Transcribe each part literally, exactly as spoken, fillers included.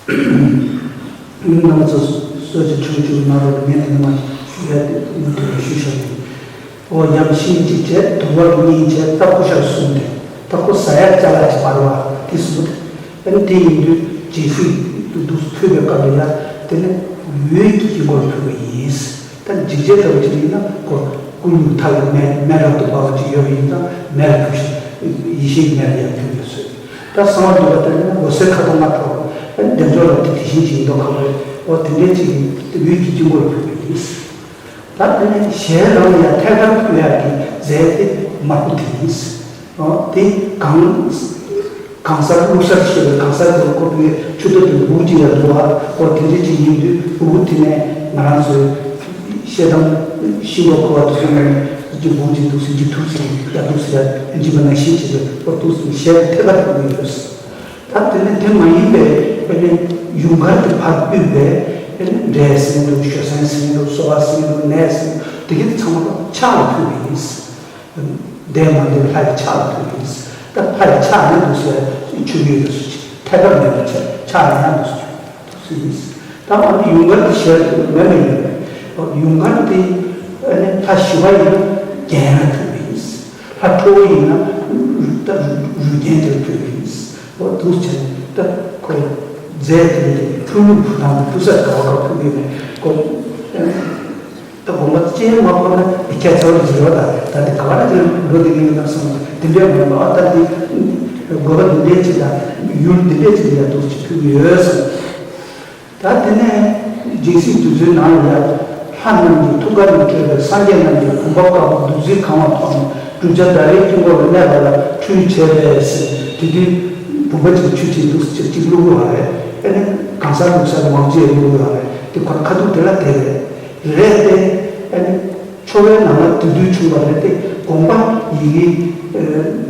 རྣམ་པ་ཚོ་གསོལ་ཇ་ཆུང་ཆུང་གནང་རོགས། ངས་དེ་ནས་མ་ཞུ་ཡ་དེ་མུ་མཐུད་ནས་ཞུས་བཞག་ཡིན། ཨོ་ཡམ་ཤིང་གཅིག་བྱས། དུ་བ་གཉིས་བྱས། རྟ་ཕོ་ཤ་གསུམ་དེ། རྟ་ཕོ་ཟ་ཡ་ཅ་ལག་ཅིག་བར་བ་དེ་གསུམ་དེ། ཨ་ནི་དེ་ཡིན་དུས་རྗེས་སུ་འདུག་ཕུལ་བའི་སྐབས་ལ་ཡ། དེ་ནི་འོད་ཀྱི་དཀྱིལ་འཁོར་ཕུལ་བ་ཡིན། ད་འཇིགས་བྱེད་ལྟ་བུ་ཅིག་ཡིན་ན་ཁོ་སྐུ་སྙུང་ཐག་ལ་མེ་མེ་རབ་ཏུ་འབར་བ་ཅིག་ཡོད་པ་ཡིན་ཙང་མེ་ལ་ཕུལ་ཞིང་ཡེ་ཤེས་ཀྱི་མེ་ལ་ཡང་ཕུལ་དགོས་ཟེར། ད་གསང་བ་འདུས་པ་ལྟར་ན་འོད་ཟེར་ཁ་དོག་ལྔ་འཕྲོ་བ། བདེ་མཆོག་ལ་དེ་དེ་བཞིན་ཅིག་ཡིན་མདོག་ཁ་པོའི་འོ་དེ་འདྲའི་ཅིག་འོད་ཀྱི་དཀྱིལ་འཁོར་ཕུལ་བ་ཡིན། ད་དེ་ནས་ཞལ་རང་ལ་ཡང་ཐད་ཀར་ཕུལ་ཡག་གི་རྫས་དེ་མར་ཁུ་དེ་ཡིན། འོ་དེ་གང་གང་སར་བླུགས་སར་ཞེས་པའི་གང་སར་དུ་ཁོ་བོའི་མཆུ་ཏོ་དེ་འབུ་ཅིག་ལ་འདུག་བ། འོ་དེ་འདྲ་ཅིག་ཡིན་དུས་འབུ་དེ་ནས་ང་རང་ཚོའི་ཤེལ་དམ་ཤིང་ཏོག་ཁུ་བ་དེ་ཚོ་ནས་ཀྱི་འབུ་ཅིག་འདུག་སེ་ཅིག་ཐུག་སེ་ཡ་འདུག་སེ་ཡ་འཇིབ་པ་ནང་བཞིན་བྱས་པའི་འོ་འདུག་སེ་ཞལ་ཐད་ཀར་འབུ་ཡོད། ད་དེ་ནས་དེ་མ་ཡིན་པའི་ཨེ་ནི་ཡུངས་ཀར་དེ་ཕར་ཕུད་པའི་ཨེ་ནི་འབྲས་ཟེར་འདུག་ཞོ་སེན་ཟེར་འདུག་སོ་བ་ཟེར་འདུག་ནས་ཟེར་འདུག་དེ་གི་ཚང་མ་ཕྱག་ལ་ཕུལ་བ་ཡིན། འདས་མ་འདས་ལྷ་ཡི་ཕྱག་ལ་ཕུལ་བ་ཡིན། ད་ལྷ་ཡི་ཕྱག་ནི་འདུག་སེ་ཆུ་ཡོད་འདུག་སེ་ཐད་ཀར་མེད་པའི་ཕྱག་ཕྱག་ནི་ཡང་འདུག་སེ་ཆུ་ཡིན། ད་འོ་ནི་ཡུངས་ཀར་དེ་ཞལ་དུ་མེད་མེད་ཡིན། ཡུངས་ཀར་དེ་ཨ་ནི་ལྷ་ཞི་བ་ཡིན་ན་རྒྱན་ལ་ཕུལ་བ་ཡིན། ལྷ་ཁྲོ་བོ་ཡིན་ན་ད་རུས་རྒྱན་དེར་ཕུལ་བ་ཡིན། འོ་འདུག་བྱས་ནས་ད་ཁོ་རྫས་དེ་ལས་ཕུལ་ལུགས་ཕུལ་སྟངས་དེ་ཕུལ་ས་ག་བ་ག་ཕུལ་གི་མེད་ཁོ། ད་དགོངས་པ་ཅི་ཡང་མ་ཕོག་ན་ཁྱད་མཚར་བ་ཞིག་ཡོད། ད་ད་དེ་ག་བ་ལ་དེ་འགྲོ་བསྡད་ཀྱི་ཡོད་ན་བསམ། དེ་འདྲའི་མ་ཡིན་པ། ཨ་ད་འདི་དགོས་པ་འདི་འདྲའི་ཅིག་དང་ཡུལ་འདི་འདྲའི་ཅིག་ལ་འདུག་ཅིག་ཕུལ་གྱི་ཡོད་བསམ། ད་དེ་ནས་སྦྱིན་སྲེག་དུས་ཚོད་ནང་ལ་ཡང་ལྷ་རྣམས་ཀྱི་ཐུགས་ཀ་ནས་སྤྲོས་པའི་སངས་རྒྱས་རྣམས་ཀྱི་བུམ་པ་དཀར་པོ་བདུད་རྩིས་གང་བ་ཐོགས་ནས་བསྒྲུབ་བྱ་ཟླ་བའི་དཀྱིལ་འཁོར་ལ་གནས་པ་ལ་ཁྲུས་བྱས་པས་ཟེར། དེ་དུས་བུམ་པ་གཅིག་ཆུ་གཅིག་འདུག་ཅིག་གཅིག་བླུགས་དགོས་པ་རེད། ཨ་ནི་གང་སར་བླུགས་སར་མང་ཆེ་བླུགས་དགོས་པ་རེད། དེ་ཁོ་རང་ཁ་ཐུག་དེ་ལ་དེ་རེད། རེད་དེ། ཨ་ནི་འཕྱོ་བའི་ནང་ལ་དེ་དུས་བྱུང་བ་རེད་དེ། དགོངས་པ་ཡི་གེ་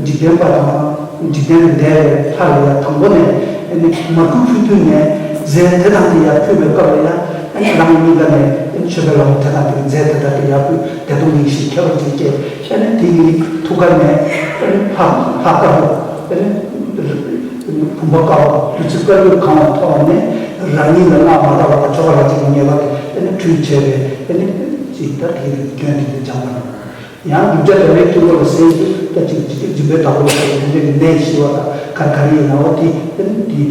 འཇིག་རྟེན་པ་དང་འཇིག་རྟེན་ལས་འདས་པའི་ལྷ་ལ་ཡང་དང་པོ་ནས་ཨ་ནི་མར་ཁུ་ཕུལ་དུས་ནས་རྫས་དེ་དང་དེ་ཡར་ཕུལ་བའི་སྐབས་ལ་ཡང་ཨ་ནི་རང་གཉིས་ཀ་ནས་ཨ་ནི་མཆོད་པའི་ལམ་དེ་དང་དེ་རྫས་དེ་དང་དེ་ཡར་ཕུལ། བདེ་སྟོང་ཡེ་ཤེས་ཁྱད་པར་ཅན་སྐྱེས། ཨ་ནི་དེ་ཡི་ཐུགས་ཀ་ནས་ཨ་ནི་ལྷ་ལྷ་དཀར་པོ་ཨ་ནི། བུམ་པ་དཀར་པོ་བདུད་རྩི་དཀར་པོས་གང་བ་ཐོགས་ནས་རང་ཉིད་ལ་སྔགས་མ་བཏབ་པ་དང་ཆོ་ག་རང་བྱས་ནས་ཉེས་པ་དེ་ཨ་ནི་ཁྲུས་བྱས་པས་ཨ་ནི་ཅིག་ད་དེའི་སྐྱོན་དེ་ཚོ་སྦྱངས་པ་རེད། ཡང་བསྒྲུབ་བྱ་ཟླ་བའི་དཀྱིལ་འཁོར་ལ་གསན་དུས་ད་ཅིག་ཅིག་སྦྱིན་པའི་བདག་པོ་ལ་སོགས་པ་དེ་འདྲ་གི་གནས་ཞི་བ་དང་ག་རེ་ག་རེ་ཡིན་ན་འོ་དེ་ཨ་ནི་དེ་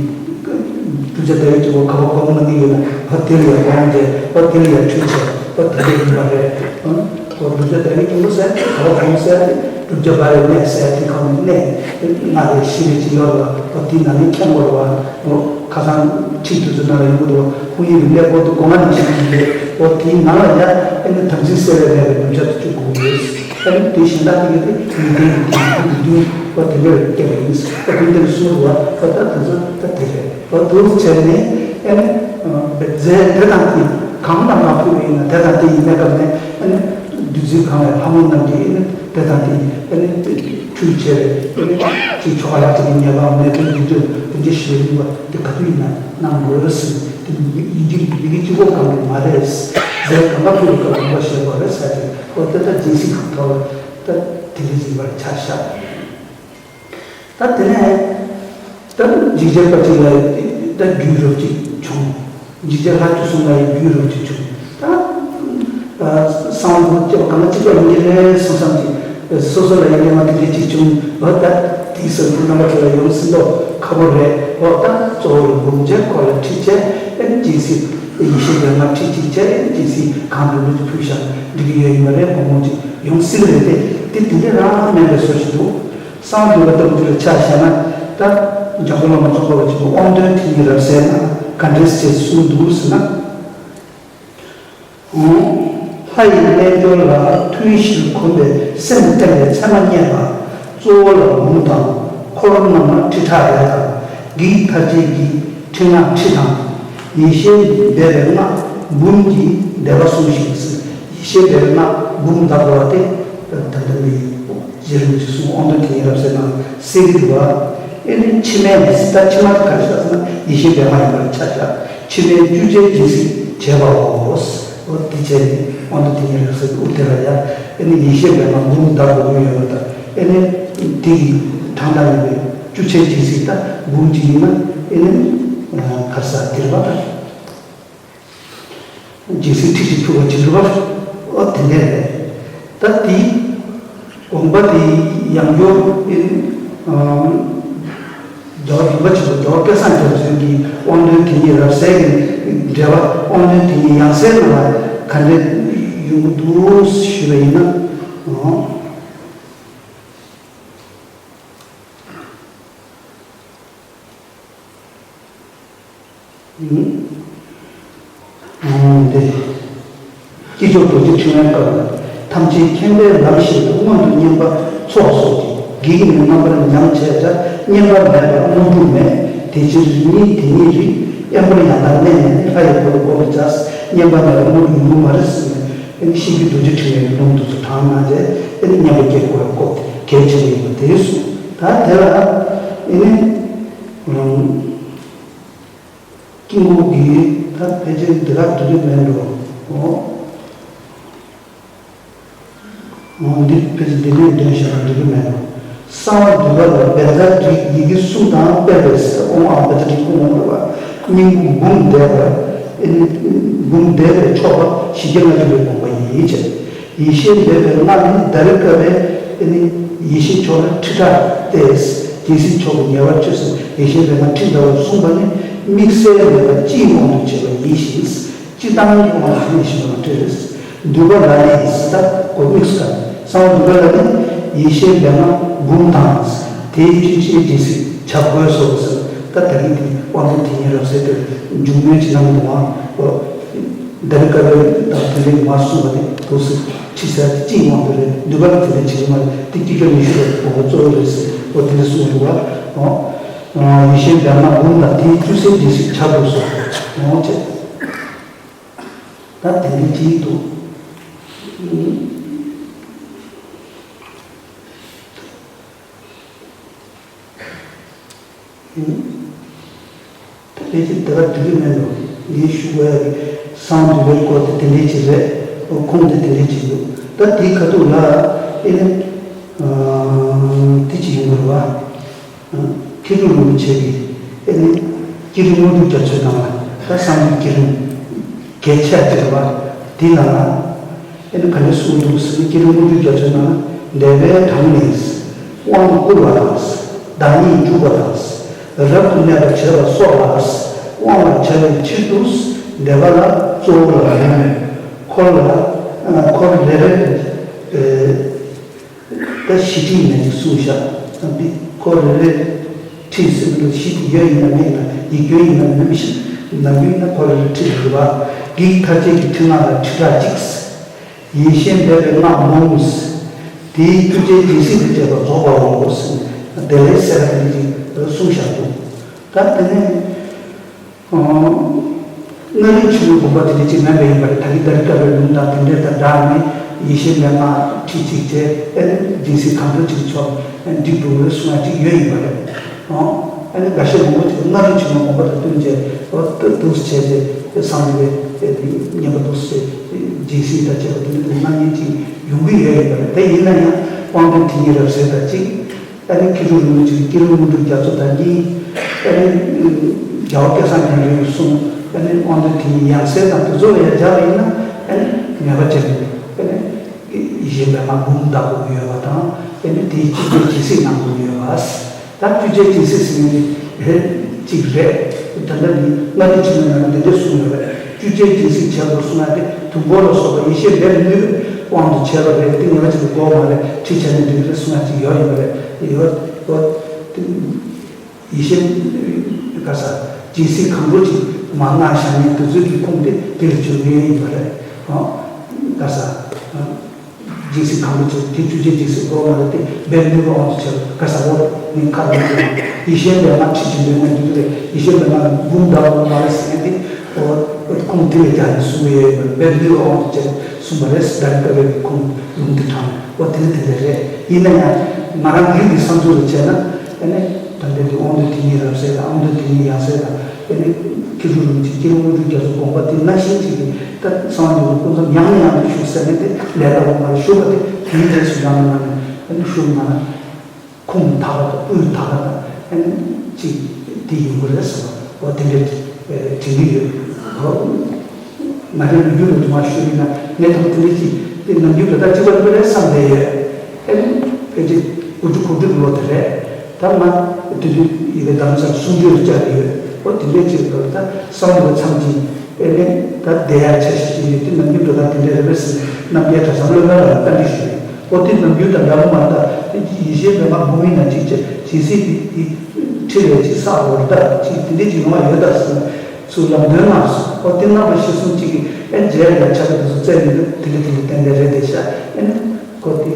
བསྒྲུབ་བྱ་ཟླ་བའི་དཀྱིལ་འཁོར་ག་པར་སྒོམ་གནང་གི་ཡོད་ན་འོ་དེ་ལ་ཡང་སྒོམ་བྱས་འོ་དེ་ལ་ཡང་ཁྲུས་བྱས་འོ་དེ་འདྲ་ཡིན་པ་རེད། ཨང་། ཁོ་བསྒྲུབ་བྱ་ཟླ་བའི་དཀྱིལ་འཁོར་ཟེར་ཏེ་ག་པར་སྒོམ་ཟེར་ཏེ་བསྒྲུབ་བྱ་བ་རེ་གནས་ཟེར་ཏེ་ཁོ་ནས་གནས་ཏེ་སྔགས་རེ་ཞི་རེ་ཅིག་ཡོད་ལ་ཁོ་དེའི་ནང་ནས་མཁྱེན་དགོས་རེད་བ། ཁོ་ཁ་སང་ཁྲིད་དུས་ཚོད་ནང་ལ་ཡོང་གི་འདུག་ཁོང་ཡིན་པའི་གནས་སྐོར་དུ་སྒོ་ང་ནང་བཞིན་ཡིན་པས་ཁོ་དེའི་ནང་ལ་ཡ་ཨེ་ནི་དམ་ཚིག་སེལ་བའི་གནས་པའི་བསྒྲུབ་བྱ་དུ་བཅུག་དགོས་ཀྱི་ཡོད། ཨེ་ནི་དེ་གཞན་དག་དེ་གི་དེ་ཡིན་ཏན་གྱི་དེ་ཡིན་དུས་དུས་ཁོ་དེ་འདྲ་སྐྱེ་བ་ཡིན། ཁོ་དེ་འདྲ་གསུངས་འདུག་བ། ཁོ་ད་དེ་ཚོ་ད་དེ་རེད། ལོ་དུ་བྱས་ནས་ཨེ་ནི་རྫས་དེ་དང་དེ་གང་ལ་མ་ཕུལ་བ་ཡིན་ན་དེ་དང་དེ་ཡིན་ནའི་སྐབས་ནས་ཨེ་ནི་བདུད་རྩིས་གང་བའི་ལྷ་མོ་རྣམས་ཀྱིས་ཨེ་ནི་དེ་དང་དེ་ཨེ་ནི་ཁྲུས་བྱས་པས་ཨེ་ནི་ཅིག་ཆོ་ག་ལ་ཅིག་ཉེས་པའམ་ནད་གདོན་སྡིག་སྒྲིབ་དེ་འདྲ་ཞི་བའི་ནུས་པ་དེ་ག་དུས་ཡིན་ན་གནང་དགོས་ཟེར། དེ་ཡིན་གྱི་ཡིན་གྱི་གཅིག་པོ་གང་གི་མ་རེད། རྫས་གང་ག་ཕུལ་བའི་སྐབས་གང་ག་བཤད་དགོས་རེད་ཟེར་ཏེ་ཁོ་དེ་ལྟར་སྦྱིན་སྲེག་གི་ཐོག་ལ་ད་དེ་འདྲ་ཡིན་པར་ཆ་བཞག་ད་དེ་ནས་ད་འཇིགས་བྱེད་པ་ཅིག་ལ་ད་རྒྱུད་རབ་ཅིག་བྱུང་། འཇིགས་བྱེད་ལྷ་བཅུ་གསུམ་ལ་ཡང་རྒྱུད་རབ་ཅིག་བྱུང་། ད་གསང་སྔགས་སྐྱོབ་གང་ལ་གཅིག་པ་ཡིན་གྱི་རེད་བསམ་བསམ་གྱི་སོ་སོ་ལ་ཡང་གླེང་བ་དེ་འདྲ་ཅིག་བྱུང་བ། ད་དེའི་སང་དེ་རྣམ་པ་ཚོ་ལ་ཡོང་སྲིད་མདོག་ཁ་པོ་རེད། འོ་ད་གཙོ་བོ་ལ་འབུམ་བྱས་ཁོ་ལ་ཁྲིད་བྱས་ཨེ་ནི་སྦྱིན་སྲེག་ཡེ་ཤེས་སྦྱང་ན་ཁྲིད་ཅིག་བྱས་ཨེ་ནི་སྦྱིན་སྲེག་གང་འགྲོ་འགྲོ་ཅིག་ཕུལ་བཞག་འགྲིག་གི་ཡོད་ཡིན་པ་རེད། དགོང་མོ་ཅིག་ཡོང་སྲིད་རེད་དེ། དེ་དེ་འདྲ་རང་མེད་པའི་བཟོ་ཞིག་འདུག་གསང་བ་འདུས་པ་ལྟ་བུ་འདི་ལ་ཆ་བཞག་ན་ད་འཇམ་མགོན་བླ་མ་ཙོང་ཁ་པ་ཆེན་པོ་དབང་དོན་དེ་ཉིད་རབ་གསལ་ན་ག་འདྲས་ཅེས་གསུངས་འདུག་ཟེར་ན། ལྷ་ཡི་རྣལ་འབྱོར་ལ་ཐུན་བཞིར་གོམས་པའི་སེམས་བརྟན་པའི་མཚན་མ་རྙེད་པ། གཙོ་བོ་ལ་འབུམ་དང་འཁོར་རྣམས་ལ་ཁྲི་ཕྲག་རེ་དང་བགེགས་མཐར་བྱེད་ཀྱི་ཁྲི་ལྔ་ཁྲི་དང་། ཡེ་ཤེས་སྦས་པའི་སྔགས་འབུམ་གྱིས་བཟླས་པ་གསུངས་ཤིང་ཟེར། ཡེ་ཤེས་སྦས་པའི་སྔགས་འབུམ་བཟླ་དགོས་པ་དེ་ད་ལྟ་འདི་རྗེ་རིན་པོ་ཆེ་གསུང་དབང་དོན་དེ་ཉིད་རབ་གསལ་ནང་གསལ་གྱི་འདུག་བ། ཨེ་ནི་ཕྱི་མའི་ད་ཕྱི་མ་དེ་ག་རེ་ཆགས་ཟེར་ན་ཡེ་ཤེས་སྦས་མ་ཡིན་པར་ཆ་བཞག་ཕྱི་མའི་བཅུ་ཆའི་སྦྱིན་སྲེག་བྱས་པའོ། འོ་དེ་བྱས་ནས་དབང་དུ་དེ་ཉིད་རེག་སྲིད་དུ་དེ་ལ་ཡང་ཨེ་ནི་ཡེ་ཤེས་སྦས་མ་འབུམ་བཟླ་དགོས་ཀྱི་ཡོད་པ་དང་ཨེ་ནི་དེ་ཡི་གྲངས་དང་ཡིན་པའི་བཅུ་ཆའི་སྦྱིན་སྲེག་ད་འབུམ་གཅིག་ཡིན་ན་ཨེ་ནི། ག་ས་དེ་རེད་པ། སྦྱིན་སྲེག་ཁྲི་གཅིག་ཕུལ་བ་བྱེད་དགོས་པ། ཨོ་དེ་འདྲས་རེད། ད་དེའི་དགོངས་པ་དེ་ཡང་སྐྱར་ཨིན། རྒྱལ་བ་རིན་པོ་ཆེ་དང་རྒྱལ་བ་སྐལ་བཟང་རྒྱ་མཚོ་གི་དབང་དོན་དེ་ཉིད་རབ་གསལ་གྱི་འགྲེལ་པ། དབང་དོན་དེ་ཉིད་ཡང་གསལ་ནང་ལ་ག་འདྲས་ཡོང་གི་འདུག་ཞུས་པ་ཡིན་ན། འདི། དཀྱིལ་ཆོག་རྡོ་རྗེ་ཕྲེང་བའི་སྐབས་ལ། ཐམས་ཅད་མཁྱེན་པའི་ལམ་ཤེས་པ། སྔོན་དུ་བསྙེན་པ་ཚོགས་སོགས་ཀྱིས། བགེགས་ནི་རྣམ་པར་ཉམས་བྱས་ཀྱང་། བསྙེན་པ་མེད་པར་དངོས་གྲུབ་མེད། དེ་ཕྱིར་ཉིད་དེ་ཉིད་རིག། དབེན་པར་ཡང་དག་གནས་ནས་ནི། ལྷ་ཡི་འཁོར་ལོ་བསྐོར་བར་བྱ། བསྙེན་པ་མེད་པར་དངོས་གྲུབ་ཡོང་གི་མ་རེད་ཟེར་ནས། ཨེ་ནི་ཤེས་རྒྱུད་རྡོ་རྗེ་ཕྲེང་བའི་ལུང་དེ་ཚོ་དྲངས་གནང་རྗེས། ཨེ་ནི་བསྙེན་པ་སྐྱེ་དགོས་པའི་སྐོར་དེ་གལ་ཆེན་པོ་ཡིན་པ་དེ་གསུངས། ད་དེ་ལ་ཨེ་ནི། དཀྱིལ་འཁོར་གྱི་ད་ཕལ་ཆེར་འདི་ག་འགྲིག་གི་མེད་འགྲོ། འོ། འོ་འདི་ཕལ་ཆེར་འདི་ནས་འདོན་བྱས་ན་འགྲིག་གི་མེད་འགྲོ། གསང་བ་འདུས་པ་ལ་བཛྲ་ཏྲི་ཡི་གེ་གསུམ་དང་སྤེལ་བའི་ས། ཨོཾ་ཨཱཿ་བཛྲ་ཏྲི་ཨོཾ་ཨོཾ་རེད་པ། སྙིང་པོ་འབུམ་བཟླས་པ། ཨེ་ནི་འབུམ་བཟླས་པས་ཆོག་པ་བཞི་བརྒྱ་ལྔ་བཅུ་པའི་དགོངས་པ་ཡིན་ཅེས། ཡེ་ཤེས་འབེབས་པའི་སྔགས་ནི། ད་རི་ཀ་པས་ཨེ་ནི་ཡེ་ཤེས་མཆོག་ལ་ཁྲི་ཕྲག་སྟེ། སྦྱིན་སྲེག་མཆོག་གི་ཉེ་བར་སྤྱོད་ཟེར། ཡེ་ཤེས་འབེབས་སྔགས་ཁྲི་འདྲ་བར་གསུངས་པ་ནི། དམིགས་བསལ་མེད་པར་སྤྱིའི་དབང་དུ་བྱས་པ་ཡིན་ཞིང་། སྤྱིར་བཏང་གི་དབང་དུ་ཡིན་ཞིང་། ལ་འབྲས་འདུས་པ་ལ་ནི་ཟེར། ད་གོ་དམིགས་སུ་བཀར་ནས། གསང་བ་འདུས་པ་ལ་ནི་ཡེ་ཤེས་འབེབས་སྔགས་འབུམ་དང་། དེའི་བཅུ་ཆའི་སྦྱིན་སྲེག་བྱ་དགོས་སོ་ཟེར། ད་ད་གིན་དེ་དབང་དོན་དེ་ཉིད་རབ་གསལ་དེར་འཇུག་མོལ་ཅིག་གནང་གི་འདུག་ཨང་། ད་རི་ཀ་པས་ད་དེ་འདྲའི་མ་གསུངས་པ་དེ་འདུག་ཟེར། ཁྲི་ཕྲག་སྟེ་སྤྱིའི་དབང་དུ་རེད། འདུས་པ་ལ་དེ་འདྲ་བྱེད་ཀྱི་མ་རེད། དེ་དཀྱིལ་ཆོག་ཉི་ཤུ་པའི་དགོངས་པ་གཙོ་བོ་རེད་ཟེར། འོ་དེ་འདྲ་གསུངས་འདུག་པ། ཡེ་ཤེས་འབེབས་སྔགས་འབུམ་དང་། དེའི་བཅུ་ཆའི་སྦྱིན་སྲེག་བྱ་དགོས་སོ། འོ་བྱས། ད་དེ་འདྲའི་ཅིག་འདུག་ད་ཕལ་ཆེར་དེ་ག་འགྲིག་གི་མེད་འགྲོ། ངས་ཞུ་དགོས་ཡ་གི་གསང་བ་འདུས་པའི་སྐོར་དེ་དེ་འདྲའི་ཅིག་རེད། ཁུངས་དེ་དེ་འདྲའི་ཅིག་འདུག་ད་དེའི་ཁ་ཐུག་ལ་ཨེ་ནི། དེ་ཅིག་ཡོང་གི་རེད་བ། མཁས་གྲུབ་རིན་པོ་ཆེ་གིས་ཨེ་ནི། བསྐྱེད་རིམ་དངོས་གྲུབ་རྒྱ་མཚོའི་ནང་ལ། ད་གསང་བའི་བསྐྱེད་རིམ་གལ་ཆེ་ཅིག་རེད་བ། དེའི་ནང་ལ། ཨེ་ནི་ག་འདྲ་གསུངས་འདུག་ཟེར་ན། བསྐྱེད་རིམ་དངོས་གྲུབ་རྒྱ་མཚོའི་ནང་ན། འདས་པའི་གྲངས་ནི་དབང་བསྐུར་བ་དང་། བདག་ཉིད་འཇུག་པ་དང་། རབ་ཏུ་གནས་པར་བྱེད་པ་སོགས་ལ་དབང་བར་བྱ་བའི་ཕྱིར་དུ། འདས་པ་ལ་གཙོ་བོ་ལ་ལན་མེད། འཁོར་ལ། འཁོར་རེ་རེ། ད་བཞི་ཁྲིད་ནས་ཅིག་གསུངས་བཞག་འདི་འཁོར་རེ་རེ་ཁྲིད་ཟེར་དུས་བཞི་དེ་ཡོད་ཡིན་ན་མེད་ཡིན་ན། ཡིག་སྐྱོན་ཡིན་ན་མེད་ན་མི་ཤེས། ནམ་རྒྱུན་ན་འཁོར་རེ་རེ་ཁྲིད་དགོས་པ། བགེགས་མཐར་བྱེད་ཀྱི་ཁྲིད་སྔགས་ལ་ཁྲི་ཕྲག་གཅིག་ཡེ་ཤེས་འབེབས་པའི་སྔགས་འབུམ། དེའི་བཅུ་ཆའི་སྦྱིན་སྲེག་དང་བཅས་པ་རྫོགས་པའོ་ཟེར་ནས། དེ་ལས་གསལ་བ་དེ་འདྲ་ཅིག་གསུངས་བཞག་འདུག་ད་དེ་ནས། མངའ་རིས་ཆེན་མོའི་དགོངས་པ་དེ་འདྲ་ཅིག་མེད་པ་ཡིན་པ་རེད། ད་གིན་ད་རི་ཀ་པའི་ལུང་དང་དེ་འདྲ་དང་སྦྲགས་ནས། ཡེ་ཤེས་འབེབས་སྔགས་ཁྲིད་གཅིག་བྱས། ཨེ་ནི་སྦྱིན་སྲེག་གང་འདྲ་ཅིག་ཆོག་འགྲིག་འགྲོ་བའི་གསུང་ཡ་ཅིག་ཡོད་ཡིན་པ་རེད། ཨོ། ཨེ་ནི་འགའ་ཤས་མང་པོ་ཅིག་མངའ་རིས་ཆེན་མོའི་དགོངས་པ་དང་བསྟུན་བྱས། ཨོ་ད་འདུག་སེ་བྱས་ཏེ་གསང་སྔགས་པའི་བསྙེན་པ་འདུག་སེ་བྱས། སྦྱིན་སྲེག་དང་བཅས་པ་དེ་འདྲ་དུ་གནང་མཁན་ཅིག་ཡོང་གི་ཡོད་ཡིན་པ་རེད། དེ་ཡིན་ན་ཡང་དབང་དོན་དེ་ཉིད་རབ་གསལ་དང་གཅིག་ཨ་ནི་མཁས་གྲུབ་རིན་པོ་ཆེ་གི་བསྐྱེད་རིམ་དངོས་གྲུབ་རྒྱ་མཚོ་དང་གཉིས། ཨ་ནི་རྒྱལ་བ་སྐལ་བཟང་རྒྱ་མཚོའི་གསུང་། ཨ་ནི་དབང་དོན་དེ་ཉིད་ཡང་གསལ་དང་དེ་ཚོ་ལ་ཡང་སྦྱར་བ་ཡིན་ན། ཨ་ནི་ངེས་པ་ཅན། ཨ་ནི་ཡེ་ཤེས་འབེབས་སྔགས་འབུམ་བཟླ་དགོས་ཀྱི་ཡོད་པ་དང་། ཨ་ནི་དེའི་བཅུ་ཆའི་སྦྱིན་སྲེག་གནང་དགོས་ཀྱི་ཡོད་པ། ད་བཅུ་ཆའི་སྦྱིན་སྲེག་ཟེར་མཁན་དེ་རེད་ཅིག་རེད། ད་ལྟ་ནི་མངའ་རིས་ཆེན་མོའི་ནང་ལ་འདི་འདྲ་གསུངས་ཡོད་པ་རེད། བཅུ་ཆའི་སྦྱིན་སྲེག་བྱ་དགོས་གསུང་ཡ་དེ། དུས་འཁོར་ལ་སོགས་པ་ཡེ་ཤེས་འབེབས་ནུས་པའི་དབང་དུ་བྱས་པ་རེད། དེ་ངེས་པ་ཅིག་ཏུ་དགོས་མ་རེད། ཁྲིད་བྱས་ནས་འདི་འདྲ་གསུང་ཡ་ཅིག་ཡོད་ཡིན་པ་རེད། ཡོད་ཡོད། དེ་ཡེ་ཤེས་ག་ས་སྦྱིན་སྲེག་གང་འགྲོ་ཅིག་མ་གནང་བཞག་ནས་དུས་ཚོད་ཀྱི་ཁུངས་དེ་དེ་ལ་བརྗོད་མཁན་ཡིན་པ་རེད། ཨོ། ག་ས། སྦྱིན་སྲེག་གང་འགྲོ་ཅིག་དེ་བཅུ་ཆའི་སྦྱིན་སྲེག་དགོས་མ་རེད། དེ་འབེབས་ནུས་པའི་དབང་དུ་བྱས་པ་ག་ས་འོ་ནི་ཁ་ལ་ཡོད་ཡིན། ཡེ་ཤེས་འབེབས་སྔགས་ཁྲིད་ཀྱི་འདོན་ངེས་འདུག་རེད། ཡེ་ཤེས་འབེབས་སྔགས་འབུམ་བཟླ་དགོས་མ་རེད་ཟེར་མཁན་དེ། ཨོ། ཁུངས་དེ་ལ་རྒྱག་ནས་གསུང་གི་ཡོད་ཡིན་པ་རེད། འབེབས་ནུས་པའི་དབང་དུ་བྱས་གསུངས་པ་རེད། ད་རི་ཀ་པའི་ཁུངས་ལུང་དེ་དྲངས་ནས། ཨོ་དེ་ནི་དེ་འདྲ་རེད། ཡིན་ན་ཡང་ང་རང་ངའི་གི་བསམ་ཚུལ་ལ་བྱས་ན། ཨ་ནི་ད་ལྟའི་དེ་དབང་དོན་དེ་ཉིད་རབ་གསལ་དང་། དབང་དོན་དེ་ཉིད་ཡང་གསལ་དང་། ཨ་ནི་མཁས་གྲུབ་རིན་པོ་ཆེ་བསྐྱེད་རིམ་དངོས་གྲུབ་རྒྱ་མཚོའི་དགོངས་པ་དེ་ནང་བཞིན་ཅིག་གིས། ད་གསང་བ་འདུས་པ་ཀུན་བཟང་ཡང་ནས་ཡང་དུ་ཞུ་ཟེར་ནས་དེ་ལས་སླ་བོ་མ་རེད། ཞུ་བ་དེ་དེའི་རྗེས་སུ་ཡང་ནས་ཡང་དུ་ཨ་ནི་ཞུ་ན་ཁུངས་དག་པ་དང་དབུས་དག་པ་དང་། ཨ་ནི་ཅིག་དེ་ཡོང་གི་རེད་ཟེར་བ། ཨོ་དེ་འདྲ་དྲན་གྱི་ཡོད། ཨོ་ང་རའི་ལོ་རྒྱུས་ལ་དུ་མ་ཞུས་ཡིན་ན་ངས་དང་དེ་འདྲ་ཅིག་དེ་ནམ་རྒྱུན་ལ་ད་ཅི་བར་དུ་རེད་བསམ་བསྡད་ཡོད། ཨེ་ནི་ཕལ་ཆེར་དགུ་བཅུ་གོ་དྲུག་ལོ་དེ་རེད། ད་ང་དེ་དུས་ཡི་གེ་རྡ་རམ་ས་ལ་གསུང་ཆོས་བཅར་གྱི་ཡོད། ཨོ་དེ་འདྲ་ཅིག་ལ་ད་བསམ་བློ་བཏང་ཅིག་ཨེ་ནི་ད་བསྡད་ཡ་འཆར་གཞི་ཅིག་ཡོད་དུས་ནམ་རྒྱུན་དུ་ད་དེ་འདྲ་རེད་པས་ཟེར་རྣམ་རྒྱལ་གྲྭ་ཚང་སློབ་དཔོན་ལགས་ལ་བཀའ་འདྲི་ཞུས་ནས་ཨོ་དེ་ནམ་རྒྱུན་དང་འདྲ་པོ་མ་རེད། ད་དེ་ཡེ་ཤེས་པད་མ་འབུམ་ཡིན་ན་ཅིག་བྱས་ཇི་སྲིད་དེ་དེ་ཁྲིད་ལས་ཅིག་བསགས་འོར་ད་ཅིག་དེ་འདྲ་ཅིག་ཡོང་བ་ཡོད་ད་ཟེར་ནས་ཚུར་ལམ་སྟོན་གནང་སོང་། ཨོ་དེ་གནང་བ་གཞིར་བཟུང་ཅིག་གིས་ཨེ་མཇལ་ཡ་ཆ་ག་དེ་ཚོ་བཙལ་ཡོང་དུས་དེ་འདྲ་དེ་འདྲ་ཏན་ཏན་རེད་དེ་ཤག་ཨེ་ནི་ཁོ་དེ་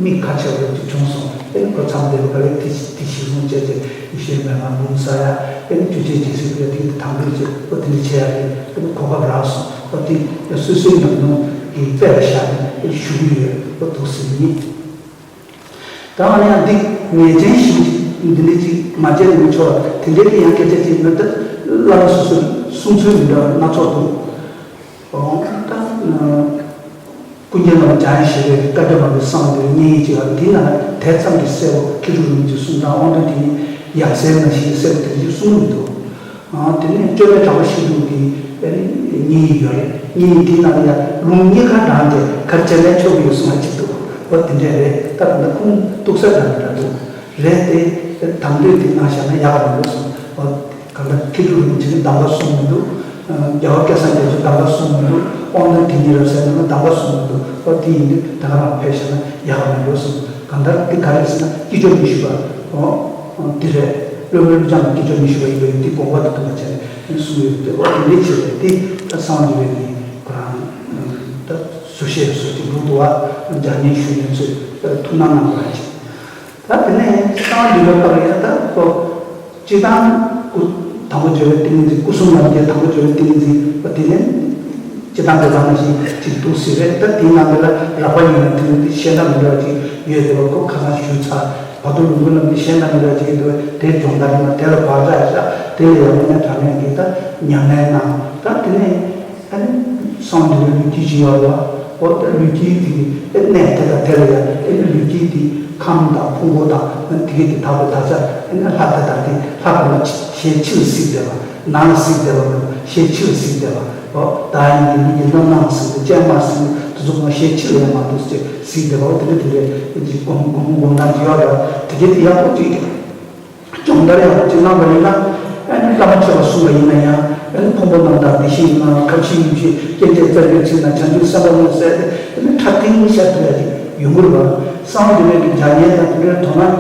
མིག་ཁ་ཆེ་བ་ཅིག་བྱུང་སོང་། ཨེ་ནི་ཁོ་མཚམས་དེ་ལ་ག་རེ་དེ་དེ་གཞིར་བཟུང་བྱས་ཏེ་ཡེ་ཤེས་པད་མ་འབུམ་ས་ཡ་ཨེ་ནི་ཆོས་རྗེ་རྗེ་སྲས་དེ་དེ་དང་པོ་ཅིག་ཨོ་དེ་འདྲ་བྱས་ཡ་རེད། ཨེ་ནི་གོ་སྐབས་རག་སོང་། ཨོ་དེ་སོ་སོའི་ཉམས་མྱོང་གི་དཔེ་ལ་བཞག་ནས་ཨེ་ཞུ་གི་ཡོད། ཨོ་འདུག་སེ་ཡིན། ད་ཨ་ནི་ཡང་འདི་ངེས་ཅན་ཞིག་འདི་འདྲ་ཅིག་མ་བྱས་ན་མི་ཆོག་པ་དེ་འདྲའི་གི་ཡང་སྐད་ཆ་ཅིག་ན་ད་བླ་མ་སོ་སོའི་གསུང་ཚུལ་མི་འདྲ་བ་སྣ་ཚོགས་འདུག་ཨོ་ད་ཀུན་མཁྱེན་བླ་མ་འཇམ་དབྱངས་བཞད་པའི་བཀའ་སྒྲ་མ་ལུས་གསང་བ་འདུས་པའི་བསྙེན་ཡིག་ཅིག་ཡོད། འདི་ན་དེ་ཙམ་གྱིས་གསལ་བོ་མཁས་གྲུབ་རིན་པོ་ཆེའི་གསུང་དང་དབང་དོན་དེ་ཉིད་ཡང་གསལ་ནང་བཞིན་གསལ་བོ་དེ་འདྲ་ཅིག་གསུང་གི་མི་འདུག་ཨང་དེ་ནས་བཅོས་མའི་གྲགས་པ་ཤེས་ལྡན་གྱི་བསྙེན་ཡིག་ཡོད་རེད། བསྙེན་ཡིག་དེའི་ནང་ལ་ཡང་ལུང་གཉིས་ཀ་དྲངས་ཏེ་ག་རེ་བྱས་ནས་ཆོག་གི་ཡོད་གསུངས་པ་ཅིག་འདུག་འོ་དེ་འདྲས་རེད། ད་ད་ཁུངས་གཏུགས་ས་འདྲ་མི་འདྲ་འདུག་རེད་དེ། དང་དོད་དེ་གནང་བཞག་ན་ཡག་མི་འདུག་གསུངས། འོ་གང་ལྟར་མཁས་གྲུབ་རིན་པོ་ཆེ་ནི་གདམས་པ་གསུངས་མི་འདུག་རྒྱལ་བ་སྐལ་བཟང་རྒྱ་མཚོས་གདམས་པ་གསུངས་མི་འདུག་དབང་ལྡན་དེ་ཉིད་རབ་གསལ་ནས་གདམས་པ་གསུངས་མི་འདུག་འོ་དེ་ཡིན་དུས་ད་ག་རང་ཕེབས་བཞག་ན་ཡག་མི་འདུག་གསུངས། གང་ལྟར་དེ་ག་རེ་ཟེར་ན་དཀྱིལ་ཆོག་ཉི་ཤུ་པ། འོ། དེ་རེད། སློབ་དཔོན་ཀླུ་བྱང་དང་དཀྱིལ་ཆོག་ཉི་ཤུ་པ་ཡིན་པ་ཡིན་དེ་དགོངས་པ་དང་མཐུན་པ་བྱས་ནས་གསུངས་ཡོད་དེ། འོ་དེ་འདྲའི་ཆེད་དུ་དེ་ད་གསང་བ་འདུས་པའི་གི་ཁོ་རང་ད་བཟོ་ཤེས་བཟོ་དེ་འདུག་འདུག་བ། སྦྱར་ཉན་ཞུ་ཉན་ཚོས་ཐུགས་སྣང་གནང་བ་ཅིག་ད་དེ་ནས་གསང་བ་འདུས་པའི་སྐབས་ལ་ཡང་ད་ཁོ་སྤྱི་དང་སྐུ་དང་པོ་བརྗོད་པའི་ཏིང་ངེ་འཛིན། སྐུ་གསུམ་ལམ་གྱི་དང་པོ་བརྗོད་པའི་ཏིང་ངེ་འཛིན་པ་དེ་ནས། སྤྱིར་བཏང་དེ་ཚང་མ་ཞིག་ཅིག་འདུག་སྲིད་རེད། ད་དེའི་ནང་དེ་ལ་རགས་པ་ཡིན་ན་དེ་ནི་དེ་གཞན་དང་མི་འདྲ་བ་ཅིག་ཡོད་དེ་བ་ཁོ་ཁ་སང་ཞུས་ཚར། བར་དོ་ལུང་གི་ལམ་དེ་གཞན་དང་མི་འདྲ་བ་ཅིག་ཡོད་དེ་བ་དེའི་སྦྱོང་བརྡར་ཡིན་ན་དེ་ལ་བག་ཆགས་བཞག་དེ་ལ་ཡག་པོ་ནས་དྲང་ངེས་ཀྱི་ད་ཉམས་ལེན་གནང་། ད་དེ་ནས་ཨ་ནི་སང་དེ་ལ་ལུས་དཀྱིལ་ཅིག་ཡོད་རེད་བ། འོ་ད་ལུས་དཀྱིལ་དེ་གི་ཨ་གནས་དེ་དང་དེ་ལ་ཡང་ཨ་ནི་ལུས་དཀྱིལ་དེ་ཁམས་དང་ཕུང་པོ་དང་ཨ་ནི་དེ་གི་དེ་དག་པའི་དག་ཆ་ཨ་ནི་ལྷ་དེ་དང་དེ་ལྷ་གོང་མ་ཞལ་ཕྱི་ལ་གཟིགས་བསྡད་པ། ནང་ལ་གཟིགས་བསྡད་པ་མེད་པར་ཞལ་ཕྱི་ལ་གཟིགས་བསྡད་པ། ཨོ། བདག་ཡིན་གྱི་མི་ཡི་རྣམ་སྣང་གཟིགས་ཏེ་སྤྱན་མ་གཟིགས་དེ་ཚོ་ང་ཞལ་ཕྱི་ལ་ཡང་མ་གཏོགས་ཅེས་གཟིགས་བསྡད་པ། འོ་དེ་འདྲ་དེ་འདྲའི་ཅིག་སྒོམ་སྒོམ་སྒོམ་སྟངས་ཅིག་ཡོད་རེད། དེ་གས་དེ་ཡག་པོ་ཅིག་སྦྱོང་བརྡར་ཡག་པོ་ཅིག་གནང་བ་ཡིན་ན། ཨ་ནི་བླ་མ་མཆོད་པ་གསུངས་པ་ཡིན་ན་ཡང་ཨ་ནི་ཕུང་པོ་རྣམ་དག་བདེ་གཤེགས་ཡིན་ན་ཁམས་བཞི་ཡེ་ཤེས་སྐྱེ་མཆེད་རྩ་རྒྱུད་ཚིག་ན་བྱང་ཆུབ་སེམས་དཔའ་མངོན་གསལ་དེ་ཨ་ནི་ཁྲ་ཐིང་ཤར་ཐུབ་ཡ་ཅིག་ཡོང་གི་རེད་བ། གསང་བ་འདུས་པའི་གི་སྦྱར་ཉན་དང་དེ་འདྲའི་དོ་སྣང་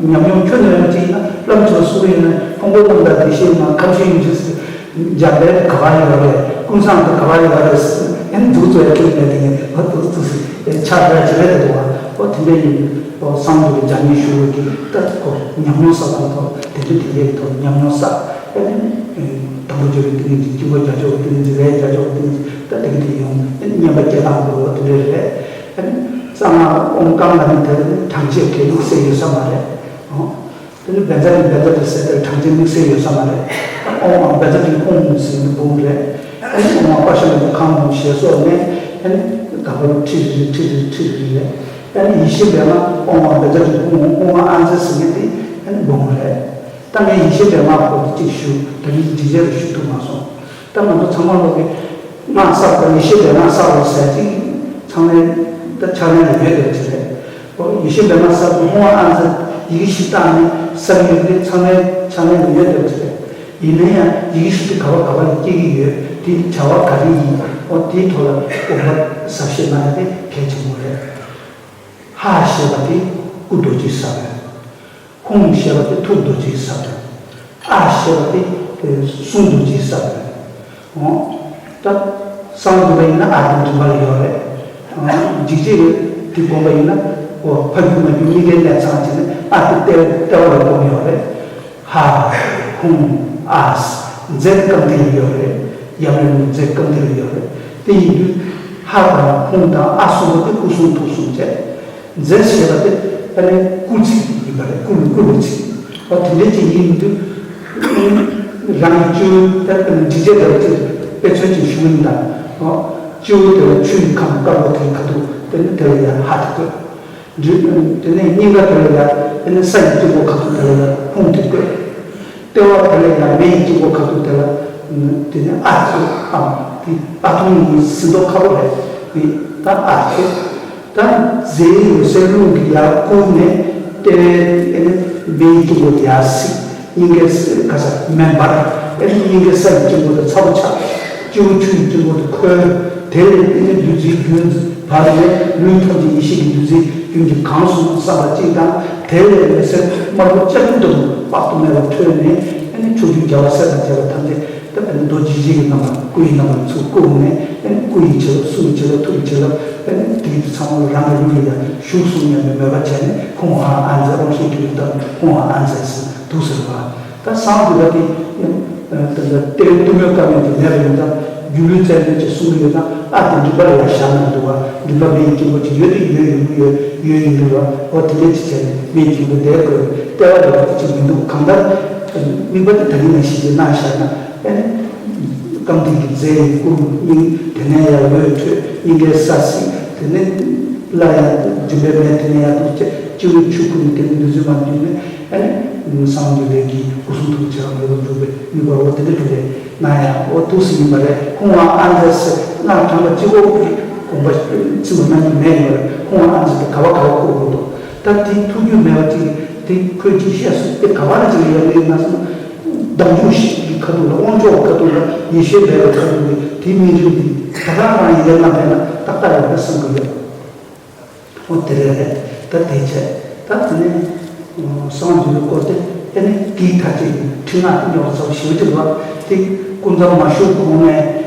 ཉམས་མྱོང་ཁྱོན་ནས་ཡོད་པ་ཅིག་ཡིན་ན་བླ་མ་མཆོད་པ་གསུང་གི་ཡིན་ན་ཕུང་པོ་རྣམ་དག་བདེ་གཤེགས་ཡིན་ན་ཁམས་བཞི་ཡེ་ཤེས་སྐྱེ་མཆེད་སྦྱར་ལས་ག་པར་ཡོད་རེད། ཀུན་བཟང་དུ་ག་པར་ཡོད་རེད། ཨེ་འདུག་ཚོད་ཀྱི་མེད་དེ་ངས་ཨ་འདུག་ཚོད་ཆགས་པའི་བྱེད་ལས་དེ་འདུག་བ། ཨོ་དེ་འདྲ་ཡིན། ཨོ་གསང་སྔགས་ཀྱི་སྦྱར་ཉན་ཞུ་བ་གི་ད་ཁོ་ཉམས་མྱོང་བསགས་སྟངས་ཐོག་དེ་འདྲ་དེ་འདྲའི་ཐོག་ཉམས་མྱོང་བསགས། ཨེ་ནི་དང་པོ་བརྗོད་པའི་ཏིང་ངེ་འཛིན། དཀྱིལ་འཁོར་རྒྱ་མཆོག་གི་ཏིང་ངེ་འཛིན། ལས་རྒྱ་མཆོག་གི་ཏིང་ངེ་འཛིན། ད་དེ་གི་དེ་ཡོང་ཨེ་ནི་བསྙེན་པ་སྐྱེ་སྟངས་འདུག་བ། དེ་འདྲ་རེད། ཨེ་ནི་གསང་སྔགས་ཨོཾ་ཀཾ་ལ་ནི་དེ་ནི་གྲངས་ཆད་གི་དམིགས་བསལ་ཡོད་ས་མ་རེད། ཨོ། དེ་ནི་བཛྲ་ནི་བཛྲ་དེ་ཟེར་དེར་གྲངས་ཅན་དམིགས་བསལ་ཡོད་ས་མ་རེད། ཨོཾ་ཨཱཿ་བཛྲ་ཏི་ཧཱུྃ་ཟེར་ནི་འབུམ་རེད། ཨ་ནི་ཨོཾ་ཨཱཿ་པ་ཤ་ལ་ཏི་ཁཾ་ཧཱུྃ་ཞེས་སོགས་ནས་ཨ་ནི་དང་པོ་ཁྲི་རེ་རེ་ཁྲི་རེ་རེ་ཁྲི་རེ་རེ་རེད། ཨ་ནི་ཡེ་ཤེས་པད་མ་ཨོཾ་ཨཱཿ་བཛྲ་ཏི་ཧཱུྃ་ཧཱུྃ་ཨཱཿ་ཨཱཿཛཿ་ཟེར་ནི་དེ་ཨ་ནི་འབུམ་རེད། ད་ངས་ཡེ་ཤེས་པད་མ་སྐོར་དེ་གཅིག་ཞུ། ད་ངས་འདི་རྗེས་ལ་ཞུ་ཐུབ་མ་སོང་། ད་ང་ཚོ་ཚང་མ་ལོག་གི་སྔགས་བསགས་དང་ཡེ་ཤེས་པད་མ་བསགས་པ་ཟེར་ཅིག་ཚང་མའི་ད་ཕྱག་ལེན་ལ་ཡོད་བསྡད་པ་ཅིག་རེད། ཨོ་ཡེ་ཤེས་པད་མ་བསགས་པའི་ཧཱུྃ་ཨཱཿ་ཨཱཿཛཿ་ཡི་གེ་བཞི་བཏགས་ནས་བསགས་ཡོད་དེ་ཚང་མའི་ཕྱག་ལེན་ལ་ཡོད་བསྡད་པ་ཅིག་རེད། ཡིན་ན་ཡང་ཡི་གེ་བཞི་དེ་ག་བ་ག་བ་ལ་སྐྱེ་གི་ཡོད། དེ་བྱ་བ་ག་རེ་ཡིན། ཨོ་དེའི་ཐོག་ལ་དགོངས་པ་ཟབ་བཤད་གནང་ཡ་དེ་གལ་ཆེན་པོ་རེད། ཧ་ཞེས་པ་དེ་སྐུ་རྡོ་རྗེའི་ས་བོན། ཧཱུྃ་ཞེས་པ་དེ་ཐུགས་རྡོ་རྗེའི་ས་བོན། ཨཱཿ་ཞེས་པ་དེ་གསུང་རྡོ་རྗེའི་ས་བོན། འོ། ད་གསང་སྔགས་ཡིན་ན་ཨཱཿ་དེ་མགྲིན་པ་ལ་ཡོད་རེད། འཇིགས་བྱེད་དེ་སྒོམ་པ་ཡིན་ན་འོ་ཕ་རྒྱུད་མ་རྒྱུད་གཉིས་ཀའི་གནས་ཚང་བྱས་ནས་ཨཱཿ་དེ་ལྟེ་ལྟེ་བ་ལ་སྒོམ་ཡོད་རེད། ཧ། ཧཱུྃ། ཨཱཿ། རྫས་རྐང་མཐིལ་ལ་ཡོད་རེད། ཡབ་ཡུམ་རྫས་རྐང་མཐིལ་ལ་ཡོད་རེད། དེ་ཡིན་དུས་ཧ་དང་ཧཱུྃ་དང་ཨཱཿ་གསུམ་པོ་དེ་སྐུ་གསུང་ཐུགས་གསུང་བྱས། རྫས་ཞེས་པ་དེ་ཨ་ནི་སྐུལ་ཚིག་ཡིན་པ་རེད། སྐུལ་སྐུལ་བའི་ཚིག་འོ་དེ་འདྲ་ཅིག་ཡིན་དུས་རང་གི་སྤྱི་བོའི་ད་ཨ་ནི་འཇིགས་བྱེད་འདྲ་བ་ཅིག་དཔེ་མཚོན་ཅིག་ཞུ་ཡིན་ད། འོ་སྤྱི་བོ་དེ་ལ་ཆུ་ཡི་ཁམས་དཀར་པོ་དེའི་ཁ་ཐུག་དེ་ནི་དེ་ལ་ཡང་ཧ་དེ་བཀོད། དེ་ནས་སྙིང་ག་དེ་ལ་ཡང་དེ་ནི་ས་ཡི་སྤྱི་བོ་ཁ་ཐུག་དེ་ལ་ཡང་ཧཱུྃ་དེ་བཀོད། ལྟེ་བ་དེ་ལ་ཡང་མེ་ཡི་དཀྱིལ་འཁོར་ཁ་ཐུག་དེ་ལ། དེ་ནི་ཨ་ཐུག་ཨམ་དེ་ཨ་ཐུག་ཡིན་ཟིན་ཐོ་ཁ་པོ་རེད། ད་ཨ་ཐུག་ད་རྫས་འོད་གསལ་རླུང་གིས་ཡར་བསྐུལ་ནས་ལྟེ་བའི་ཨེ་ནི་མེ་ཡི་དཀྱིལ་འཁོར་དེ་ཡར་བསིལ། སྙིང་གའི་ས་ག་ས་མེ་འབར། ཨེ་ནི་སྙིང་གའི་ས་ཡི་དཀྱིལ་འཁོར་དེ་ཚ་པོ་ཆགས། སྤྱི་བོ་ཆུ་ཡི་དཀྱིལ་འཁོར་དེ་ཁོལ། དེ་ལས་ཨེ་ནི་བདུད་རྩིའི་རྒྱུན་བར་ནས་ལུས་ཐམས་ཅད་ཡེ་ཤེས་ཀྱི་བདུད་རྩིའི་རྒྱུན་གྱིས་གང་སོང་བསམ་པ་གཅིག་དང་། དེ་ལས་འོད་ཟེར་དམར་པོ་ལྕགས་ཀྱུ་དུ་དཔག་ཏུ་མེད་པ་འཕྲོས་ནས་ཨེ་ནི་ཕྱོགས་བཅུའི་རྒྱལ་བ་སྲས་དང་བཅས་པ་ཐམས་ཅད་ད་ཨེ་ནི་རྡོ་རྗེ་འཆང་གི་རྣམ་པ་སྐུ་ཡི་རྣམ་པ་ཚུར་བསྐུལ་ནས་ཨེ་ནི་སྐུ་ཡི་བྱིན་རླབས་གསུང་གི་བྱིན་རླབས་ཐུགས་ཀྱི་བྱིན་རླབས་ཨེ་ནི་དེ་ཚང་མ་རང་གི་ལུས་ལ་ཡང་ཞུགས་སོང་སྙམ་པའི་མོས་པ་བྱས་ནས་ཧཱུྃ་ཧཱ་ཨཱ་ཛཿ། ཨོཾ་ཤཀྟི་ཏུཏྟཱཾ་ཧཱུྃ་ཧཱ་ཨཱ་ཛཿ་ཟེར་འདུག་ཟེར་བ། ད་གསང་འདུས་པ་དེ་ཡང་ད་ལྟ་གཏེར་སྟོད་སྨད་བཀའ་མེད་དུ་མེད་པ་ཡིན་ཙང་སྒྱུ་ལུས་རྩལ་འདོན་གྱི་གསུང་གི་ཡོད་ཙང་ཨ་དེ་མགྲིན་པ་ལ་ཡང་བཞག་ན་འདུག་བ། མགྲིན་པ་མེ་ཡི་དཀྱིལ་འཁོར་ཅིག་ཡོད་དེ་ཡོད་ཡིན་གྱི་ཡོད་ཡོད་ཡིན་གྱི་རེད་བ། འོ་དེ་འདྲ་ཅིག་བྱས་ནས་མེ་ཡི་དཀྱིལ་འཁོར་དེ་བཀོད་ནས་ལྟེ་བ་ལ་བ་དེ་ཅིག་མི་འདུག་གང་ལྟར་དམིགས་པ་དེ་ད་གིན་ནས་ཞིག་གིས་གནང་བཞག་ན་ཨེ་ནི་རྐང་མཐིལ་གྱི་རྫས་ཡིན་སྐུ་སྙིང་དེ་ནས་ཡང་འོད་འཕྲོས་སྙིང་གའི་ས་བསིལ། དེ་ནས་སླར་ཡང་མགྲིན་པའི་མེ་དེ་ནས་ཡང་འདུག་སྟེ་སྤྱི་བོའི་ཆུ་ཁོལ་ནས་དེ་ནས་བདུད་རྩི་མར་བརྒྱུད་ནས། ཨ་ནི་གསང་འདུས་ལས་ཀྱི་སྐུ་གསུང་ཐུགས་ཀྱི་ལམ་ལ་འཇུག་པའི་དམིགས་པ་འོ་དེ་འདྲ་དེ་འདྲ་གནང་ཡ་འོ་འདུག་སེ་ཡིན་པ་རེད། ཧཱུྃ་ཧཱུྃ་ཨཱ་ཛཿ་ཟེར་གནང་དྲངས་པ་གཅིག་པོ་གི་དགོངས་པ་ཚིམ་པ་གནང་རྒྱུ་མེད་ཡོད་རེད། ཧཱུྃ་ཧཱུྃ་ཨཱ་ཛཿ་དེ་ག་བ་ག་བ་བཀོད་དགོས་འདུག་ད་དེ་ཐུགས་རྒྱུས་མེད་པ་ཅིག་དེ་ཁོས་ཅིག་བཤད་སོང་། དེ་ག་བ་ལ་ཅིག་ཡོད་ནི་ཡིན་ན་སོང་། བདག་འཇུག་ཞིག་གི་ཁ་ཐུག་ལ་དབང་ཆོག་གི་ཁ་ཐུག་ལ་ཡེ་ཤེས་མེད་པའི་ཁ་ཐུག་ལ་དེའི་སྨིན་གྲོལ་འདི་ད་ག་རང་ཡིན་ལས་གནང་བས་ན་ཏག་ཏག་ཡོད་པ་བསམ་གྱི་ཡོད། འོ་དེ་རེད་རེད། ད་དེ་བྱས་ད་དེ་ནས་གསང་འདུས་པའི་སྐོར་དེ་ཨེ་ནི་གེགས་མཐའ་བཅད་ཀྱི་ཁྲིད་ནག་རྙོག་ཚ་པོ་ཞེ་པོ་ཅིག་འདུག་དེ་སྐུ་མཚམས་མ་བཞུགས་གོང་ནས་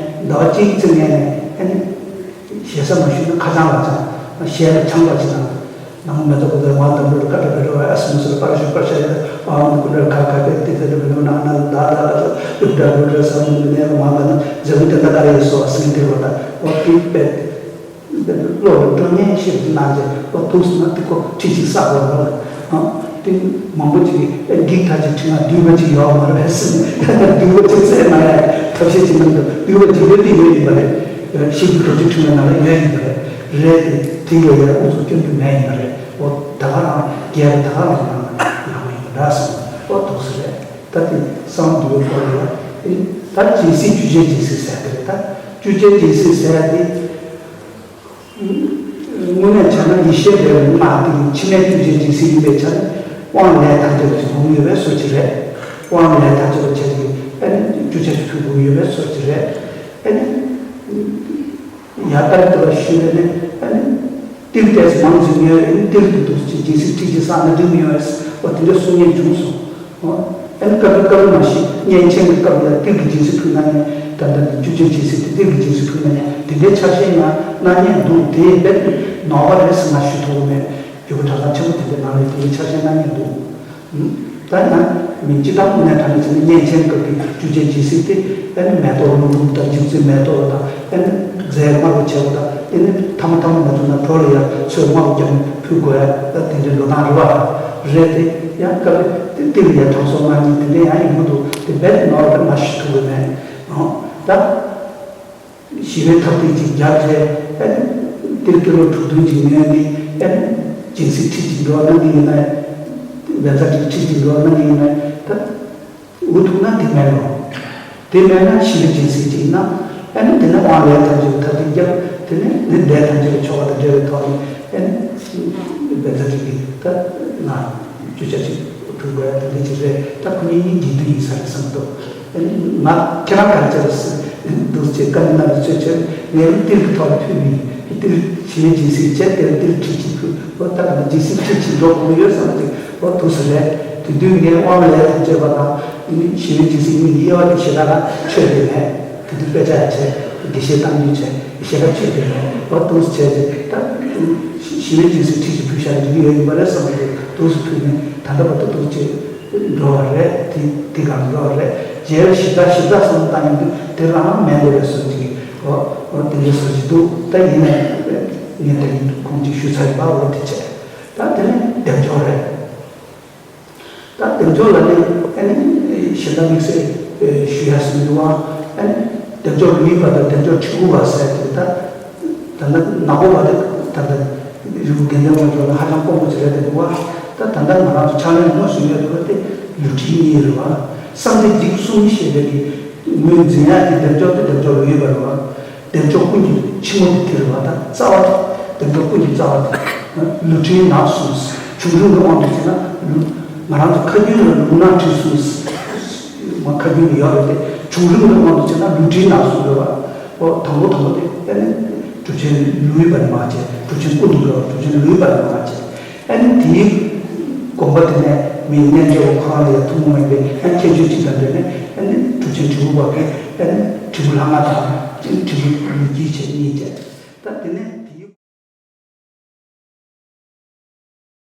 ཟླ་བ་གཅིག་ཙམ་ངས་ནས་ཨེ་ནི་ཞེ་ས་མ་ཞུས་ན་ཁ་བྱང་ལ་བྱང་ཞེ་ལ་བྱང་བ་ཅིག་དང་། ནང་མེ་ཏོག་གི་མ་དམ་པོར་བཀའ་དྲིན་འབད་རོགས་ཨ་སི་མི་སུར་པར་ཞུ་པར་ཤ་ཡ་ཨ་ཧོམ་ཀུ་ནར་ཁ་ཁ་ཏེ་ཏི་ཏི་ཏི་ཏི་ན་ན་ད་ད་ད་ལུ་ད་ལུ་ད་ས་མུ་ནེ་མ་ག་ན་ཛེ་བུ་ཏི་ད་ད་རེ་སོ་ཨ་སི་ཏི་རོ་ད་འོ་ཏི་པེ། བློ་ལ་སྤྲོ་ཉན་ཞིག་གནང་རྗེས་ལོ་ཐུགས་སུ་ན་དེ་ཁོ་ཁྲིད་ཅིག་བསགས་པ་རེད། ཨ་དེ་མང་པོ་ཅིག་གིས་ཨེ་འགྲིག་ཐག་ཅིག་ཁྲིད་ན་བསྡུས་པ་ཅིག་ཡོད་མ་རེད་ཟེར་ནས་བསྡུས་པ་ཅིག་བཙལ་མ་ཡ་ཐབས་ཤེས་ཅིག་གནང་འདུག་བསྡུས་པ་ཇི་ལྟར་བསྡུས་ཡོད་ཡིན་པ་རེད། ཤེས་རྒྱུད་རྡོ་རྗེ་ཕྲེང་བའི་ནང་ལ་ཡོད་ཡིན་པ་རེད། རེད་དེ་དེ་ལ་ཡར་ཨུ་ཚུགས་སྐྱོན་རྒྱུ་མེད་ཡིན་པ་རེད། འོ་ད་ག་རང་རྒྱལ་བ་ད་ག་རང་ནང་ལ་ཡོང་ཡིན་པ་འདྲ་སོང་། འོ་འདུག་སེ་རེད། ད་དེ་གསང་འདུས་པའི་སྐོར་ལ་ད་སྦྱིན་སྲེག་བཅུ་ཆའི་སྦྱིན་སྲེག་ཟེར་གི་རེད། ད་བཅུ་ཆའི་སྦྱིན་སྲེག་ཟེར་ཡ་དེ། དངོས་གནས་བྱས་ན་ཡེ་ཤེས་སྦས་པའི་སྔགས་དེ་གི་འཆི་མེད་བཅུ་ཆའི་སྦྱིན་སྲེག་ཡིན་པའི་ཆ་ནས་དབང་ལས་ཐམས་ཅད་ཀྱི་སྒོམ་ཡོད་པའི་བཟོ་ཅིག་རེད། དབང་ལས་ཐམས་ཅད་ཀྱི་ཆ་ནས་ཨ་ནི་བཅུ་ཆ་ཞིག་ཕུལ་དགོས་ཡོད་པའི་བཟོ་ཅིག་རེད། ཨ་ནི་ཡར་ལྟར་དུ་ལ་ཞུས་པས་ནི་ཨ་ནི་ཏིལ་ཏོག་ཙམ་མང་ཙམ་ཉོས། ཨ་ནི་ཏིལ་དེ་འདུག་ཅིག་སྦྱིན་སྲེག་ཁྲིད་ཅིག་བསགས་ན་འགྲིག་མི་ཡོང་བས་འོ་དེ་འདྲ་གསུང་མཁན་བྱུང་སོང་། ཨ་ནི་སྐབས་རེ་སྐབས་རེ་མ་གཞི་གཉན་ཆེན་གྱི་སྐབས་ལ་ཏིལ་གྱི་སྦྱིན་སྲེག་ཕུལ་ན་ཡང་ད་ལྟ་འདི་བཅུ་ཆའི་སྦྱིན་སྲེག་དེ་ཏིལ་གྱི་སྦྱིན་སྲེག་ཕུལ་ན་ཡང་དེ་འདྲའི་ཆ་ཤས་ཡང་གནང་མཁན་འདུག་དེ་རྦད་དེ་ནོར་བ་རེད་ཟེར་ང་ཞུ་ཐུབ་ཀྱི་མེད། རྒྱུ་བ་གྲྭ་ཚང་ཆེན་པོ་དེ་འདྲའི་ནང་ལ་དེ་འདྲའི་ཆ་ཤས་གནང་མཁན་འདུག་ད་ཡང་མི་སྤྱི་བཏང་དངོས་གནས་དྲང་གནས་བྱས་ན་གཉན་ཆེན་སྐབས་ཀྱི་བཅུ་ཆའི་སྦྱིན་སྲེག་དེ་ཨ་ནི་མེ་ཏོག་ལྷུང་ལྷུང་དང་རྗེ་བཙུན་མེ་ཏོག་དང་ཨ་ནི་རྫས་དམར་པོ་བྱས་པ་དང་། དེ་ནི་ཐ་མ་ཐ་མ་མ་ཐུབ་ན་གྲོ་ལ་ཡང་ཚོས་དམར་པོ་བརྒྱབ་ནས་ཕུལ་དགོས་ཡ་ད་དེ་འདྲའི་འགྲོ་སྟངས་རེད་བ། རེད་དེ་ཡང་སྐབས་རེ་དེ་ཏིལ་ཡང་དྲང་སྲོང་མ་ཉིད་དེ་འདྲའི་ཡང་ཡོང་གི་འདུག་དེ་རྦད་དེ་ནོར་བ་མ་ཞུ་ཐུབ་ཀྱི་མེད། ཨོ་ད་ཞི་བའི་ཐབས་ཏིལ་ཅིག་བརྒྱབ་རྗེས་ཨ་ནི་ཏིལ་ཀི་ལོ་དྲུག་བདུན་ཅིག་ཉོས་ནས་ཨ་ནི་སྦྱིན་སྲེག་ཁྲིད་ཅིག་འགྲོ་གནང་གི་ཡིན་ན། བཛྲ་ཏིའི་ཁྲིད་ཅིག་འགྲོ་གནང་གི་ཡིན་ན་ད། འུ་ཐུག་ན་དེ་མེད་ལོ། དེ་མེད་ན་ཞི་བའི་སྦྱིན་སྲེག་ཅིག་ན། ཨ་ནི་དེ་ནས་དབང་ལས་ཐམས་ཅད་ཀྱི་ཐབས་ཏིག་རྒྱབ། དེ་ནས་ནི་ལས་ཐམས་ཅད་ཀྱི་ཆོ་ག་དང་འབྲེལ་བའི་ཐོག་ནས་ཨ་ནི། བཛྲ་ཏི་གི་ད་ང་བཅུ་ཆ་ཅིག་ཕུལ་དགོས་ཡ་དེ་འདྲ་ཅིག་རེད། ད་ཁོ་གཉིས་གཉིས་འདི་དུས་ཡིན་ས་རེད་བསམ་འདུག་ཨ་ནི་ང་ཁྱེད་རང་ག་རེ་བྱས་པ་སྲིད་འདུག་ཅེས་བཀའ་འདི་གནང་བའི་ཚོད་ཆེར་ངས་ནི་ཏིལ་གྱི་ཐོག་ལ་ཕུལ་བའི་ཏིལ་ཞི་བའི་སྦྱིན་སྲེག་བྱས། དེར་ཏིལ་ཁྲིད་ཅིག་ཕུལ། འོ་ད་ག་ནི་སྦྱིན་སྲེག་ཁྲིད་ཅིག་འགྲོ་དགོས་ཀྱི་ཡོད་བསམ་གྱི། འོ་འདུག་སེ་རེད། དེ་དུས་ངས་དབང་ལས་དང་བཅས་པ་དང་ཞི་བའི་སྦྱིན་སྲེག་གཉིས་ཀྱི་དབྱེ་བ་དེ་ཞེ་དྲག་ལ་ཆོད་དེ་མེད། དེ་དུས་དཔེ་ཆ་ཡང་བྱས། དགེ་བཤེས་གཏམ་རྒྱུད་བྱས། ཞེ་དྲག་ཆོད་དེ་མེད། འོ་འདུག་སེ་བྱས་ཏེ་ད་ཞི་བའི་སྦྱིན་སྲེག་ཁྲིད་ཅིག་ཕུལ་བཞག་ཡོད་ཀྱི་ཡོད་ཡིན་པ་རེད་བསམ་གྱི། འདུག་སེ་ཕུལ་ནས་ད་ལྟ་བར་དུ་འདུག་ཅེས་འགྲོ་བ་རེད། དེ་དེ་གང་འགྲོ་བ་རེད། རྗེས་ལ་ཞིབ་ཕྲ་ཞིབ་ཕྲ་བསམ་བློ་བཏང་ཡོང་དུས་དེ་རང་མེད་འགྲོ་བའི་བཟོ་ཅིག་འོ་འོ་དེ་འདྲའི་བཟོ་ཅིག་འདུག་ད་ཡིན་ནའི་ངས་ད་ཡིན་ཁུངས་ཅིག་ཞུས་ཚར་ཡིན་པ། འོ་དེ་བྱས་ད་དེ་ནས་བདེ་མཆོག་རེད། ད་བདེ་མཆོག་ལ་ནི་ཨ་ནི་གཞན་དག་དམིགས་བསལ་ཞུ་ཡ་ཟིན་འདུག་བ། ཨ་ནི་བདེ་མཆོག་ལུས་པ་དང་བདེ་མཆོག་ཕྲུ་གུ་བ་ཟེར་དེ་ད་ད་ལྟ་ནག་པོ་བ་དེ་ད་ལྟ་རི་བོ་དགེ་ལྡན་མ་འཇོག་ན་ཧ་ཅང་དཀོན་པོ་ཅིག་རེད་དེ་འདུག་བ། ད་ད་ལྟ་ང་རང་ཚོ་ཕྱག་ལེན་དངོས་སུ་ཡོད་འདུག་བ། དེ་ལུས་ཕྲན་གཉིས་རེད་བ། བསམ་གཏན་འཇིག་གསུམ་ཞེས་པའི་གི་ངོས་འཛིན་ཡག་གི་བདེ་མཆོག་དེ་བདེ་མཆོག་ལོས་ཡོད་པ་རེད་བ། བདེ་མཆོག་ཀུན་གྱི་ཕྱི་མོ་དེ་དེ་རེད་བ། ད་རྩ་བ་དེ་བདེ་མཆོག་ཀུན་གྱི་རྩ་བ་དེ། ལུས་འཕྲིན་ནག་གསུམ། བྱུང་རིམ་གྱི་དབང་དུ་བྱས་ན་ལུས། ང་རང་ཚོ་ཁ་རྒྱུན་ལ་ལུས་ནག་འཕྲིན་གསུམ། མ་ཁ་རྒྱུན་ལ་ཡོད་རེད་དེ། བྱུང་རིམ་གྱི་དབང་དུ་བྱས་ན་ལུས་འཕྲིན་ནག་གསུམ་ཡོད་བ། ཨོ་དང་པོ་དང་པོ་དེ་ཨ་ནི་གྲུབ་ཆེན་ལུས་པ་ནི་མ་བྱས། གྲུབ་ཆེན་ཀུན་ཏུ་འགྲོ་བ་གྲུབ་ཆེན་ལུས་པ་ནི་མ་བྱས། ཨ་ནི་དེའི་དགོངས་པ་དེ་ནས་མི་རྣལ་འབྱོར་པ་ཁོ་རང་ལ་ཡང་ཐུན་མོང་མ་ཡིན་པའི་ཨ་ནི་ཁྱད་ཆོས་ཅིག་དང་འབྲེལ་ནས། ཨ་ནི་གྲུབ་ཆེན་དྲིལ་བུ་པ་གིས་ཨ་ནི་དྲིལ་བུ་ལྷ་ལྔ་དང་དྲིལ་བུ་ལུས་དཀྱིལ་བྱས་གཉིས་བྱས། ད་དེ་ནས་